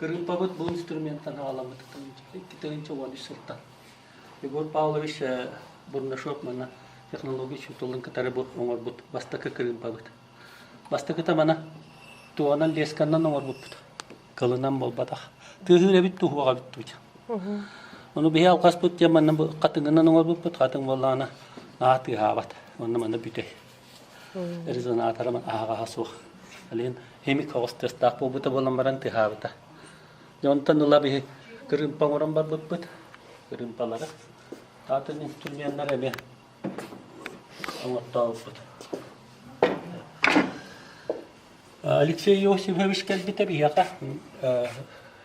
Кырыымпабыт бу инструментан аҕаламмыт 2013 сылтан. Егор Павлович Бурнашов манна технология учууталын кытары бу оҥорбут бастакы кырыымпабыт. Бастакыта мана туонан лесканнан оҥорбуппут. Кылынан буолбатах. Тыаһыыр эбит туһуоҕа эбит Ону биһи алҕаспыт диэн манна хатыҥынан оҥорбуппут. Хатыҥ буоллаҕына наһаа тыаһаабат. Онно манна бүтэй. Резонатора аһаҕаһа суох. Алин химик оҕус тыастаах буолбута буолан баран тыаһаабыта. Дьэ онтон ыла биһи кырыымпа оҥорон барбыппыт. Кырыымпалары. Атын инструменнар эмиэ оҥортообуппут. Алексей Иосифович кэлбитэ биһиэхэ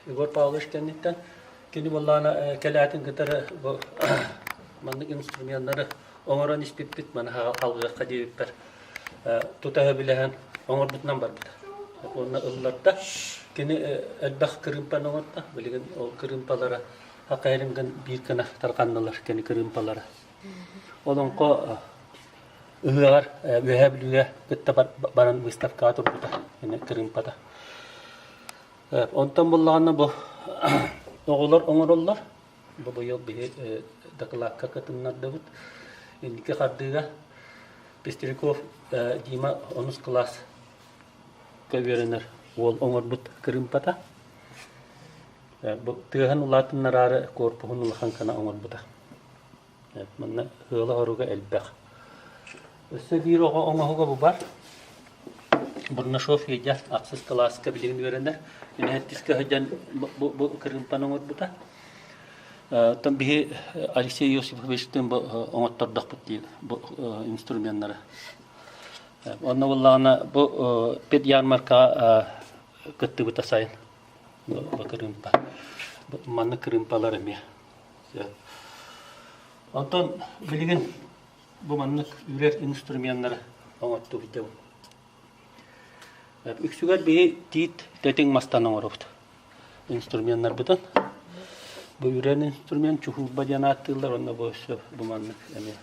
Егор Павлович кэнниттэн кини буоллаҕына кэлээтин кытары бу маннык инструменнары оҥорон испиппит маны халҕыахха диэбиппэр тута сөбүлэһэн оҥорбутунан барбыта. Уонна ылларда. Кини элбэх кырыымпаны оҥордо. Билигин ол кырыымпалара хахайрынгын биир гына тарҕаннылар кини кырыымпалара. Олоҥхо ыһыаҕар Үөһээ Бүлүүгэ кытта баран выставкаҕа турбута кини кырыымпата. Онтон буллаҕына бу оҕолор оҥороллор. Бу быйыл биһи дакылаакка кытыннардыбыт. Инники хардыыга Пестряков Дима онус кылааска үөрэнэр уол оҥорбут кырыымпата. Бу тыаһын улаатыннараары корпуһун улахан гына оҥорбута. Манна ыала-хоруга элбэх. Өссө биир оҕо оҥоһуга бу бар. Бурнашов Федя ахсыс кылааска билигин үөрэнэр. Үнэһэттискэ сылдьан бу, бу кырыымпаны оҥорбута. Оттон биһи Алексей Иосифовичтыын бу оҥоттордохпут дии бу инструменнары. Онно буоллаҕына бу педярмаркаҕа кыттыбыта сайын. Бу кырыымпа. Маннык кырыымпалар эмиэ. Онтон билигин бу маннык үрэр инструменнары оҥортубут дьабын. Үксүгэр биһи тиит тэтиҥ мастан оҥоробут инструменнарбытын. Бу үрэн инструмент чуһуурба диэн ааттыыллар, онно бу өссө бу маннык эмиэ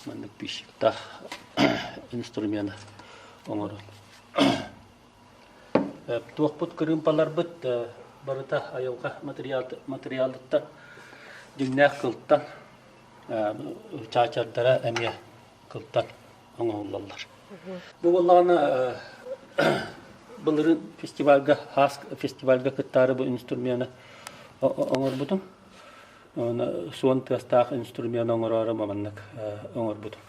маннык пищиктаах инструмены оҥорон. Туохпут кырыымпаларбыт барыта айылҕа матырыйаалыттан дьиҥнээх кылтан чаачардара эмиэ кылтан оҥоһуллаллар. Бу буоллаҕына былырыын фестивальга хаас фестивальга кыттаары бу инструмены оҥорбутум. Суон тыастаах инструмент оҥороору маннык оҥорбутум.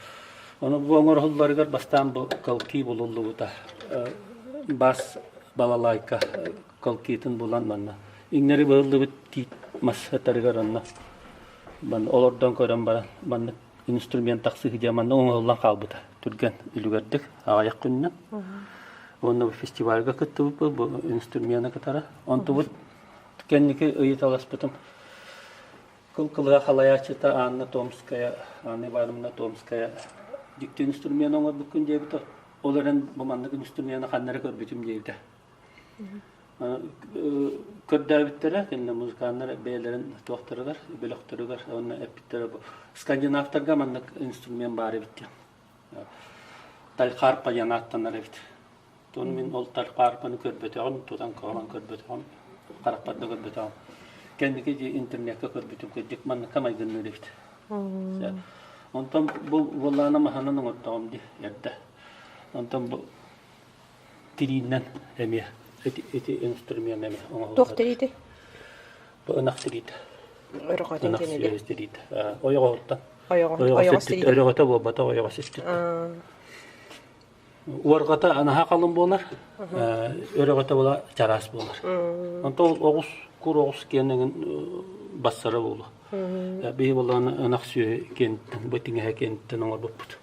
Ону бу оҥоһулларыгар бастаан бу калки булуллубута. Бас балалайка калкитын булан манна иҥнэри быһыллыбыт тиит мас сытарыгар онно манна олордон көрөн баран маннык инструмент тахсыһы диэн манна оҥоһуллан хаалбыта түргэн үлүгэрдик аҕыйах күнүнэн. Уонна бу фестивальга кыттыбыппыт бу инструмены кытары. Онтубут Кэнники ыйыталаспытым. Кыл-кылыһа халайааччыта Анна Томская, Анна Ивановна Томская дьикти инструмент оҥорбуккун диэбитэ. Ол эрэн бу маннык инструмены ханна эрэ көрбүтүм диэбитэ. Көрдөөбүттэрэ, кинилэр музыканнар бэйэлэрин туохтарыгар, бөлөхтөрүгэр уонна эппиттэрэ бу скандинавтарга маннык инструмент баар эбит диэн. Тальхарпа диэн ааттанар эбит. Оттон мин ол тарпаарпаны көрбөтөҕүм, тутан хоһоон көрбөтөҕүм, харахпар да көрбөтөҕүм. Кэнники дии интернеккэ көрбүтүм, кырдьык манныкка майгынныыр эбит. Онтон бу буоллаҕына маһынан оҥордоҕум дии эрдэ. Онтон бу тириинэн эмиэ ити, ити инструмент эмиэ оҥоһуллар. Туох тириитий? Бу ынах тириитэ. Өрөҕөтүн Ынах тириитэ. сүөһү тириитэ. Ойоҕоһуттан. Ойоҕо Ойоҕос ойоҕос өттүттэн. тириитэ. Өрөҕөтө буолбатах, ойоҕос өттүттэн. Уорҕата наһаа халыҥ буолар, өрөҕөтө буола чараас буолар. Онтон оҕус, кур оҕус киэнигин бассара буолуо. Биһи буоллаҕына ынах сүөһү киэниттэн, бу тиҥэһэ киэниттэн оҥорбуппут.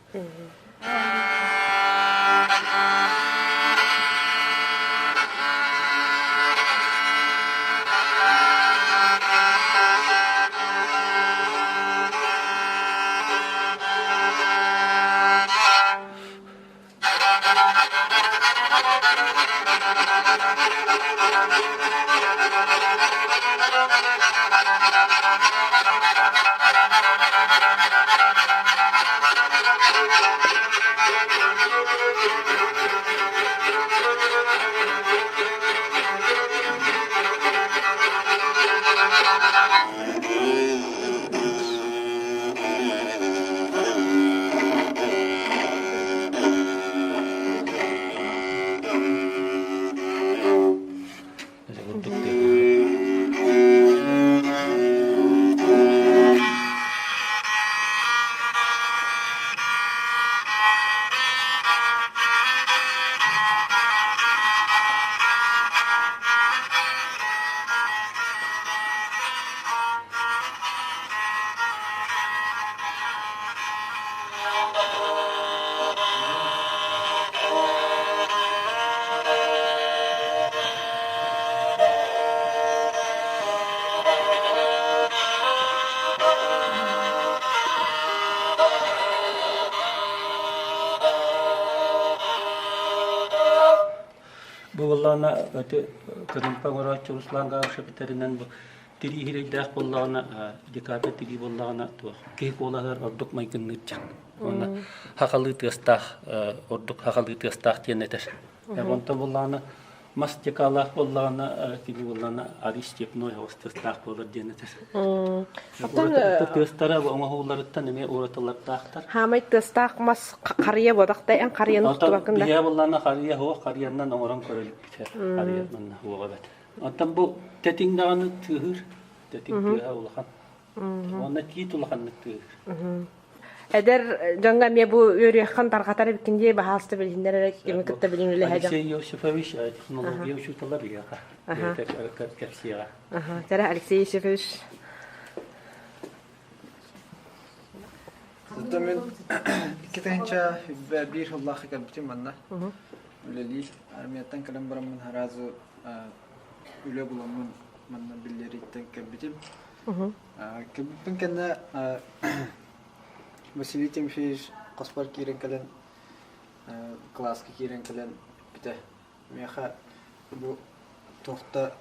Бу буоллаҕына ити кырыымпа оҥорооччу Руслан Габышев этэринэн бу тирии иһирэйдээх буоллаҕына декада тирии буоллаҕына туох киһи куолаһыгар ордук майгынныыр дьон. Уонна хахалыы тыастаах ордук хахалыы тыастаах диэн этэр. Онтон буоллаҕына мас декалаах буоллаҕына кини буоллаҕына арый степной оҕус тыастаах буолар диэн этэр. Оттон тыастара оҥоһууларыттан эмиэ уратылардаахтар. Хаамай тыастаах мас харыйа буолбатах да эн харыйаны устубаккын да. Биһиэ буоллаҕына харыйа суох харыйаннан оҥорон көрө иликпит. Харыйа манна суоҕа эбэт. Оттон бу тэтиҥ даҕаны тыаһыыр. Тэтиҥ тыаһа улахан. Уонна тиит улаханнык тыаһыыр. Эдэр дьоҥҥо эмиэ бу үөрүйэххин тарҕатар эбиккин дии баһаалыста билиһиннэр эрэ кими кытта билиҥ үлэһэ дьон. Алексей Иосифович технология учуутала биһиэхэ. Кэпсиэҕэ. Тара Алексей Иосифович. Зато мин 2001 сыллаахха кэлбитим манна. Үлэлии армияттан кэлэн бараммын сразу үлэ буламмын манна биллэрииттэн кэлбитим. Кэлбиппин кэннэ Василий Тимофеевич хоспор киирэн кэлэн кылааска киирэн кэлэн эппитэ. Миэхэ бу туохта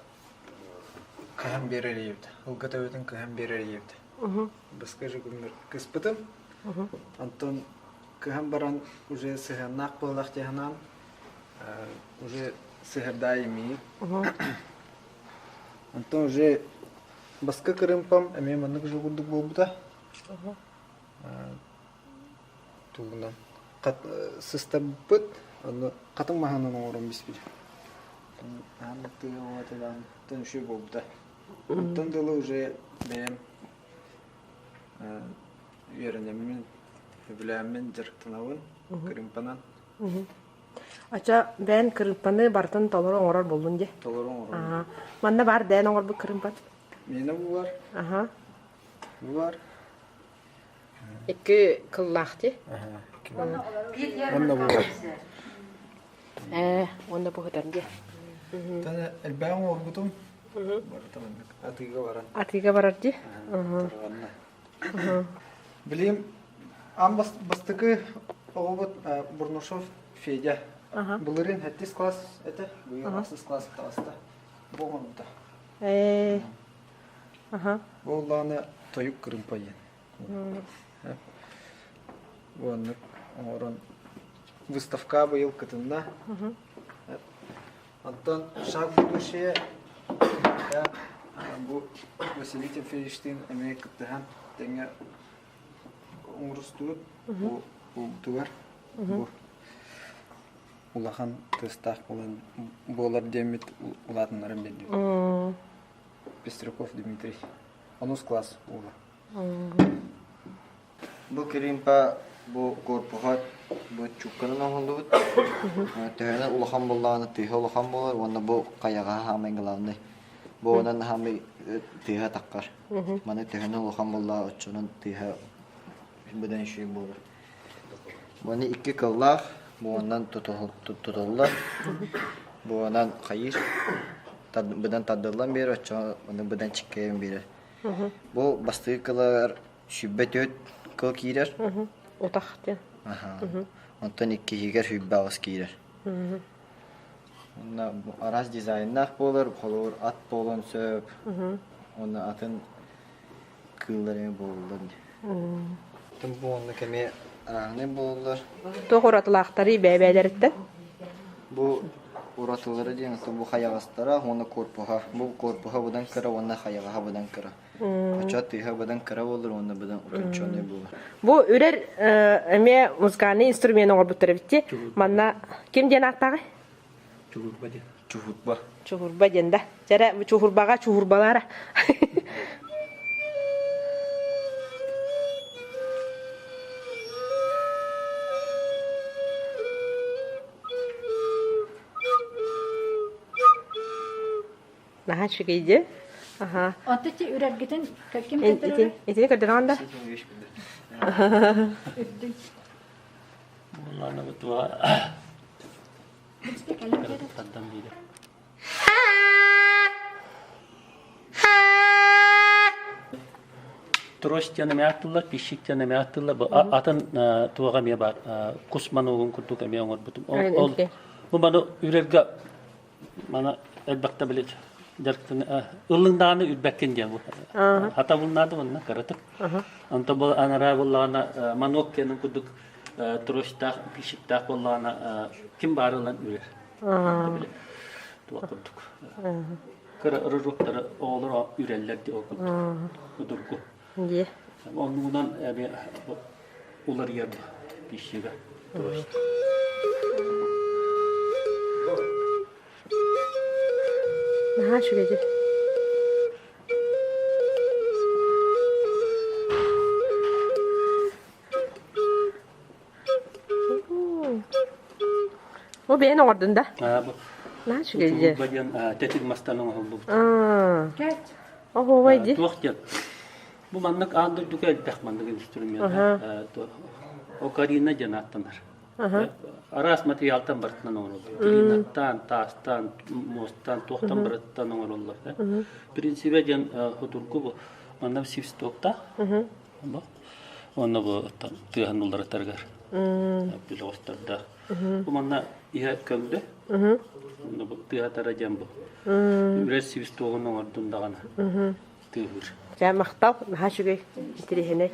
кыһан биэрэр ийэбит, ылга төбөтүн кыһан биэрэр ийэбит. Баска же күммэр кыспытым. Онтон кыһан баран уже сыһыаннаах буоллах дии санаан уже сыһырдаай имии. Онтон уже баска кырыымпам эмиэ маннык уже курдук буолбута. Тугунан сыстарбыт, ону хатыҥ маһынан оҥорон биспит. Аан үчүгэй буолбута. Онтон дылы уже бэйэм үөрэнэммин, үбүлээммин дьарыктанабын кырыымпанан. Ача бэйэн кырыымпаны барытын толору оҥорор буоллун дии. Толору оҥорор. Манна баар бэйэн оҥорбут кырыымпан. Миэнэ бу бар. Аха. Бу бар. Икки кыллаах дии. Уонна бу бар. Ээ, уонна бу сытар дии. Таны элбэҕи оҥорбутум. Барыта маннык атыыга баран. Атыыга барар дии. Тарҕанна. Билим аан бастакы оҕобут Бурнашов Федя. Былырыын сэттис класс этэ, быйыл ахсыс класс таҕыста. Бу оҥорбута. Ээ. Аха. Бу оллааны тойук кырыымпа диэн. Бу оннук оҥорон выставка быйыл кытынна. Оттон шаг будущее бу Василий Тимофеевичтыын эмиэ кыттыһан тэҥҥэ оҥорустубут бу буолбутугар бу улахан тыастаах буолан буолар диэммит улаатыннаран биэрдибит. Пестряков Дмитрий. Онус класс уола. Бу киримпа бу корпуһа бу чуукканан оҥоһуллубут. Төһөнөн улахан буоллаҕына тыаһа улахан буолар уонна бу хайаҕаһа саамай главный. Бу онон саамай тыаһа таххар. Маны төһөнөн улахан буоллаҕа оччонон тыаһа быдан үчүгэй буолар. Маны икки кыллаах, буонан тутуллар, буонан хайыыр, быдан тардыллан биэрэр, оччоҕо аны быдан чиккэйэн биэрэр. Бу бастакы кылыгар 24 кыл киирэр. Утах диэн. Онтон иккиһигэр 28 киирэр. Уонна араас дизайннаах буолар, холобур ат буолуон сөп, уонна атын кыыллар эмиэ буолаллар дии. Бу оннук эмиэ арааһынай буолаллар. Туох уратылаахтарый бэйэ-бэйэлэриттэн? Бу уратылара диэн бу хайаҕастара уонна корпуһа. Бу корпуһа быдан кыра уонна хайаҕаһа быдан кыра. Оччо тыаһа быдан кыра буолар уонна быдан утонченный буолар. Бу үрэр эмиэ музыкальный инструмент оҥорбуттар эбит дии. Манна ким диэн ааттааҕый? Чуһурба диэн. Чуһурба. Чуһурба диэн да. Дьэрэ чуһурбаҕа чуһурбалаара. Наһаа үчүгэй дии. Аха. Онто ти үрэргитин ким көрдөрөр? Итини көрдөрөҕүн да? Үрдүн. Буоллаана бутуа тардан биирэ. Трость диэн эмиэ ааттыыллар, пищик диэн эмиэ ааттыыллар. Бу атын туоҕа эмиэ баар. Кус маногун курдук эмиэ оҥорбутум. Ол бу маны үрэргэ. Мана элбэхтэ били дьарыктан ыллыҥ даҕаны үрбэккин диэн бу. Хатабылнаады манна кыратык. Онтон бу анараа буоллаҕына манок диэн курдук тростаах, пищиктаах буоллаҕына ким баары ылан үрэр. Били туох курдук. Кыра рожоктары оҕолор үрэллэр дии ол курдук. Удургу. Дии. Оннугунан эми уларыйар пищига трость. Наһаа үчүгэй Бу бэйэн оҥордун да? Наһаа үчүгэй дии. диэн тэтиг мастан оҥоһуллубут. Оһуобай дии. Туох диэн? Бу маннык аан дойдуга элбэх маннык инструмент. Окарина диэн ааттанар. Араас материалтан барытынан оҥороллор. Глинаттан, таастан, муостан, туохтан барыттан оҥороллор. Принцибэ диэн хотургу бу манна свистоктаах. Онно бу тыаһын уларытарыгар билоҕостардаах. Бу манна иһэ көҥдө. Онно бу тыаһатара диэн бу. Үрэр свистоҕун оҥордун даҕаны тыаһыыр. Дьэ, махтал, наһаа үчүгэй, интэриэһинэй.